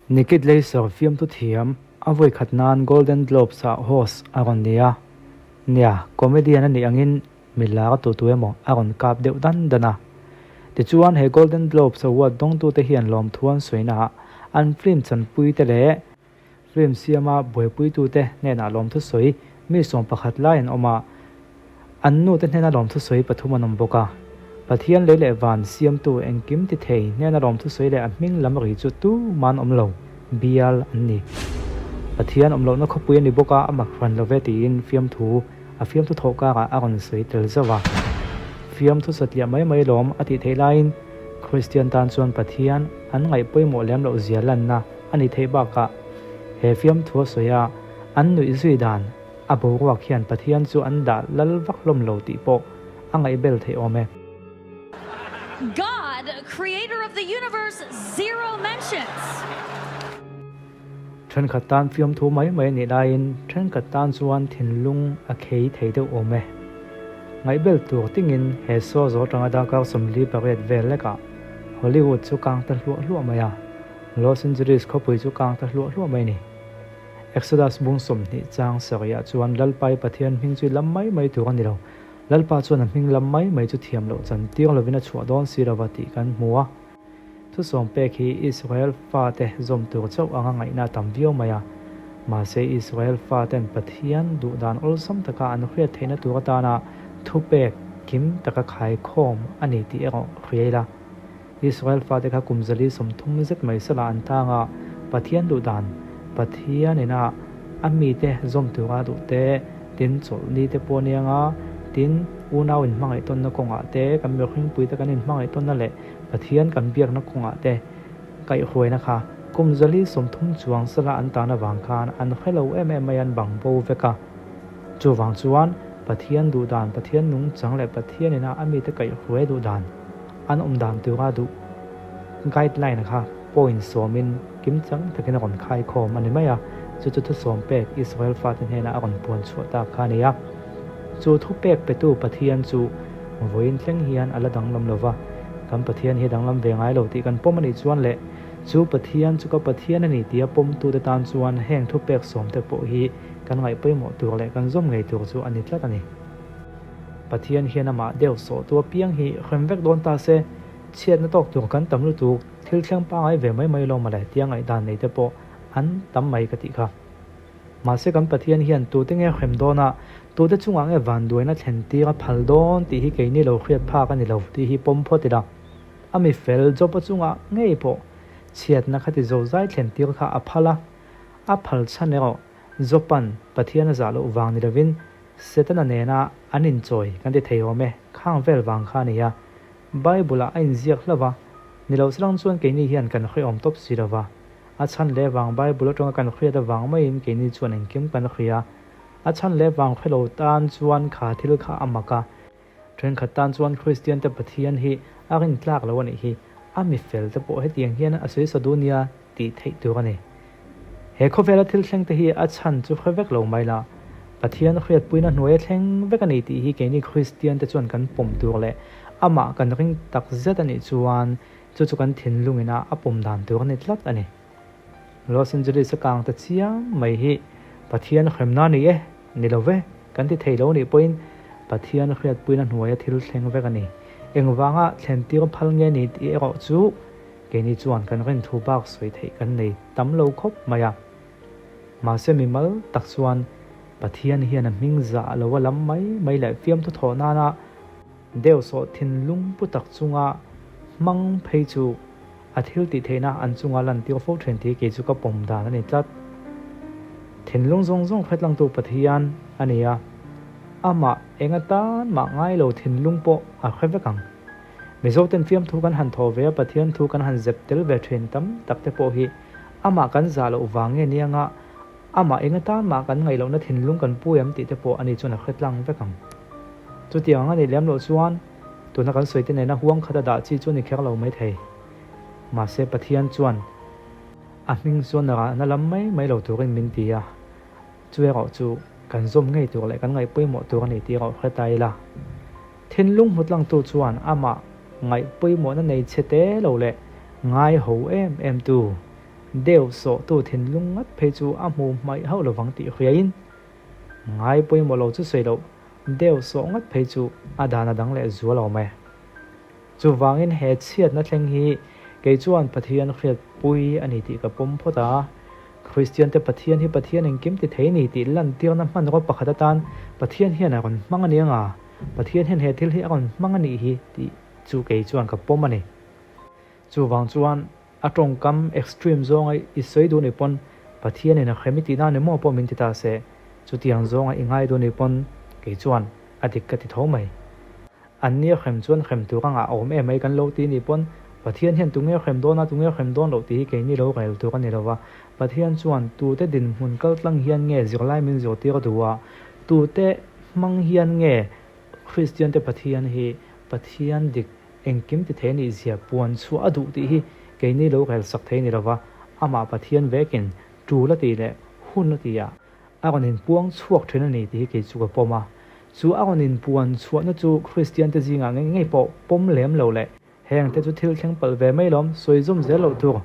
Nikki Glaser fiamthu thiam a vawi khat nan Golden Globes ah host a rawn ni a. Nia, comedian a nih angin mi lar tu tu emaw a rawn kap deuh dan dan a. Tichuan he Golden Globes award dawngtute hian lawmthu an sawina ah an film chanpuite leh Film siama buaipuitute hnenah lawmthu sawi mi 11 lai an awm a, an nute hnena lawmthu sawi pathum an awm bawk a. Pathian lei leh van siamtu engkim ti thei hnena lawmthu sawi leh a hming lam ri chu tumah an awm lo, bial an ni. Pathian awm lohna khawpui a ni bawk a, a mak hran lo ve tiin fiamthu a fiamthu thawh karah a rawn sawi tel zauh a. Fiamthu satliah mai mai lawm a tih theih laiin Kristian tan chuan Pathian an ngaih pawimawh lem loh zia lanna a ni theih bakah he fiamthu a sawi a, an nuih zui dan a boruak hian Pathian chu an dah lal vak hlawm lo tih pawh a ngaihbel theih awm e. God, creator of the universe, zero mentions. Thenkhat tan fiamthu mai mai a nih laiin thenkhat tan chuan thinlung a khei thei deuh awm e. Ngaihbel tur tingin he saw zawh atanga darkar 48 vel lekah Hollywood chu kang ta hluah hluah mai a, Los Angeles khawpui chu kang ta hluah hluah mai a ni. Exodus bung 20 chang sarihah chuan Lalpa i Pathian hming chu i lam mai mai tur a ni lo. Lalpa chuan a hming lam mai mai chu thiam loh chan tir lovin a chhuah dawn si lova tih kan hmu a. Thusawm pek hi Israel fate zawm tur chauh anga ngaihna a tam viau mai a. Mahse Israel faten Pathian duhdan awlsam taka an hriat theihna tur atana thupek kim taka khaikhawm a ni tih erawh hria ila. Israel fate kha kum 430 zet mai sala an tang a, Pathian duh dan, Pathian ina a mite zawm tura duh te, tin chawlhni te pawh ania nga, tin unau inhmangaih tawnna kawngah te, kan mihringpui te kan inhmangaih tawnna leh Pathian kan biakna kawngah te kaihhruaina kha kum 430 chuang sala an tan avang khan an hre lo em em mai an bang bo vek a. Chuvang chuan Pathian duh dan, Pathian nungchang leh Pathian ina a mite kaihhruai duh dan, An awm dan tura duh guideline kha point sawmin kimchang takin a rawn khai khawm a ni mai a, chu chu thusawm pek Israel fate hnena a rawn puan chhuah tak kha a ni a. Chu thupek petu Pathian chu vawiin thleng hian a la danglam lo va, kan Pathian hi a danglam ve ngai lo tih kan pawm a nih chuan leh chu Pathian chu ka Pathian a ni tia pawmtute tan chuan heng thupek sawmte pawh hi kan ngaih pawimawh tur leh kan zawm ngei tur chu a ni tlat a ni. Pathian hian amah deuh sawh tu apiang hi hrem vek dawn ta se, chhiatna tawk tur kan tam lutuk, thil thleng pangai ve mai mai lo mawle tia ngaihdan nei te pawh an tam mai ka tih kha. Mahse kan Pathian hian tute nge hrem dawn a, tute chungah nge vanduaina thlen tir a phal dawn tih hi keini lo hriat phak a ni lo tih hi pawm phawt ila. A mi fel Job-a chungah ngei pawh chhiatna khati zozai thlen tir kha a phal a, a phal chhan erawh Job-a'n Pathian a zah loh vang ni lovin Setana nena an inchawi kan ti thei awm e, khang vel vang kha a ni a. Bible-ah a inziak hlauh va, ni lo chlang chuan keini hian kan hriawm tawp si lo va. A chhan leh vang Bible atanga kan hriat avang maiin keini chuan engkim kan hria. A chhan leh vang hre lo tan chuan kha thil kha a mak a. Thenkhat tan chuan Kristian te Pathian hi a rintlak lo a nih hi, a mi fel te pawh hetiang hian a sawi sa duh nia tih theih tur a ni. He khawvela thil thleng te hi a chhan chu hre vek lo mai la, Pathian hriatpuina hnuaia thleng vek a ni tih hi keini Kristian te chuan kan pawm tur leh amah kan ring tak zet a nih chuan chu chu kan thinlungin a a pawm dan tur a ni tlat a ni. Los Angeles a kang ta chiam mai hi Pathian hremna a ni e, ni lo ve, kan ti thei lo nih pawhin Pathian hriatpuina hnuaia thil thleng vek a ni. Engvanga thlen tir phal nge ni tih erawh chu Keini chuan kan rinthu bak sawi theih kan nei tam lo khawp mai a. Mahse mimal tak chuan Pathian hian a hming zah lo a lam mai mai leh fiamthu thawh nana deuh sawh thinlung pu tak chunga hmang phei chu a thil tih theihna an chunga lantir fo thin tih kei chu ka pawm dan a ni tlat. Thinlung zawng zawng hretlangtu Pathian a ni a, amah eng atan mah ngai lo thinlung pawh a hre vek ang. Mizoten fiamthu kan han thaw ve a, Pathian thu kan han zep tel ve thin tam tak te pawh hi amah kan zah loh vang nge nia nga amah eng atan mah kan ngaih lohna thinlung kan pu em tih te pawh ani chuan a hre tlang vek ang. Chutiang ang a nih lem loh chuan tuna kan sawi te nena huang khat a dah chi chu a ni kher lo mai thei. Mahse Pathian chuan a hming chuan a rahna lam mai mai lo turin min ti a. Chu erawh chu kan zawm ngei tur leh kan ngaih pawimawh tur a ni tih erawh hre ta ila. Thinlung hmutlangtu chuan amah ngaih pawimawhna nei chhe te lo leh ngai ho em em tu. Deu sawhtu thinlung ngat phei chu a hmu hmaih hauh lovang tih hriain, ngai pawimawh lo chu sawi loh, deu sawh ngat phei chu a dan a dang leh zual awm e. Chuvangin he chhiatna thleng hi kei chuan Pathian hriatpui a ni tih ka pawm phawt a. Kristiante Pathian hi Pathian engkim ti thei ni tih lantirna hmanraw pakhat atan Pathian hian a rawn hmang a ni anga, Pathian hian he thil hi a rawn hmang a nih hi tih chu kei chuan ka pawm a ni. Chuvang chuan a tawngkam extreme zawnga i sawi duh ni pawn Pathianin a hrem i tihna ni maw pawh min ti ta se, chutiang zawnga i ngai duh ni pawn kei chuan a dik ka ti tho mai. An nia hrem chuan hrem tur anga a awm em mai kan lo ti ni pawn Pathian hian tunge hrem dawn a tunge hrem dawn loh tih hi keini lo rel tur a ni lova. Pathian chuan tute dinhmun kal tlang hian nge zirlai min zirtir a duh a, tute hmang hian nge Kristian te Pathian hi Pathian dik engkim ti thei a nih zia puan chhuah a duh tih hi keini lo rel sak thei a ni lova, amah Pathian vekin tul a tih leh hun a tih ah A rawn inpuang chhuak thin a ni tih hi kei chu ka pawm a. Chu a rawn inpuan chhuahna chu Kristiante zingah ngei ngei pawh pawm lem lo leh heng te chu thil thleng palh ve mai lawm, sawi zawm zel loh tur.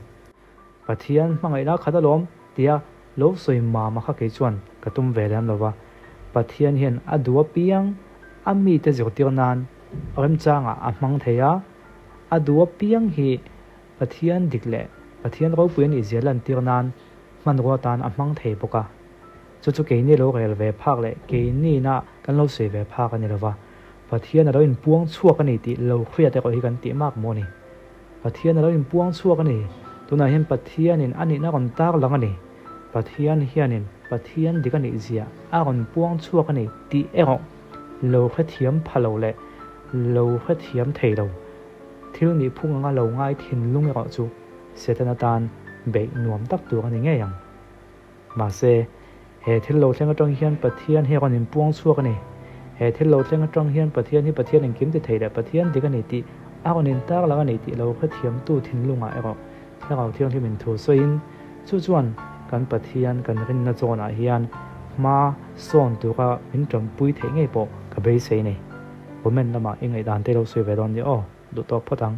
Pathian hmangaihna khat alawm tia lo sawi mama kha kei chuan ka tum ve lem lo va. Pathian hian a duh apiang a mite zirtir nan remchangah a hmang thei a, a duh apiang hi Pathian dik leh Pathian ropui a nih zia lantir nan hmanrua tan a hmang thei bawk a. Chu chu keini lo rel ve phak leh keinina kan lo sawi ve phak a ni lova, Pathian a lo inpuang chhuak a ni tih lo hriat erawh hi kan tih mak maw ni. Pathian a lo inpuang chhuak a ni. Tunah hian Pathianin a nihna rawn tar lang a ni. Pathian hianin Pathian dik a nih zia a rawn puang chhuak a ni tih erawh lo hrethiam pha lo leh lo hrethiam thei lo. Thil nih phung anga lo ngai thinlung erawh chu Setana tan beih nuam tak tur a ni ngei ang. Mahse, he thil lo thleng atang hian Pathian hi a rawn inpuang chhuak a ni. He thil lo thleng atang hian Pathian hi Pathian engkim ti thei leh Pathian dik a ni tih a rawn intar lang a ni tih lo hrethiamtu thinlungah erawh Thlarau Thianghlim in thu sawiin chu chuan kan Pathian kan rinna zawnah hian hma sawn tura min tanpui theih ngei pawh ka beisei a ni. Comment lamah i ngaihdan te lo sawi ve dawn nia aw, duh tawk phawt ang.